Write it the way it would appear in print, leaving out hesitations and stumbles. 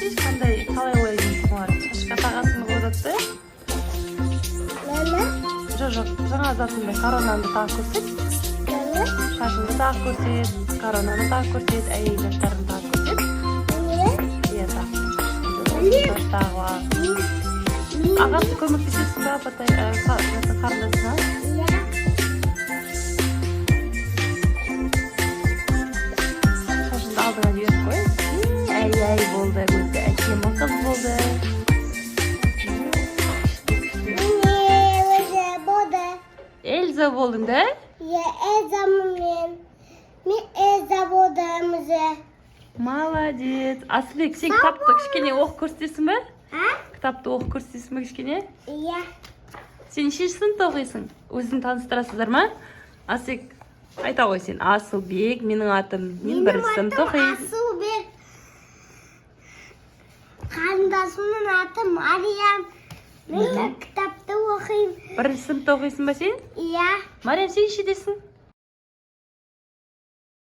Көрсетші, қандай, қалай ойлайсың оларды? Шашқа тағасың ба ол затты? Мама. Жоқ, жаңа затыңды, коронаңды тағып көрсет. Мама. Шашыңды тағып көрсет, коронаны тағып көрсет, әйел заттарын тағып көрсет. Не? Иә, тағып көрсет. Шаш тағып ал. Ағасы көмектесесің ба, апатай, қарындасына? Иә. Шашыңды алдыңа жіберіп қой. Әй, әй болды, өзі әдемі қыз болды. Міне, өзі болды. Эльза болдың да? Иә, Эльзамын мен. Мен Эльза болдым өзі. Молодец. Асылбек, сен кітапты кішкене оқып көрсетесің бе? А? Кітапты оқып көрсетесің бе кішкене? Иә. Сен нешінші сыныпта оқисың? Өзің таныстырасыздар ма? Асек, айта ғой сен. Асылбек менің атым. Мен бірінші сыныпта оқимын. Асылбек. Қарындасымның аты Мариям. Мен кітапты оқимын. Бірінші сыныпта оқисың ба сен? Иә. Мариям, сен нешедесің?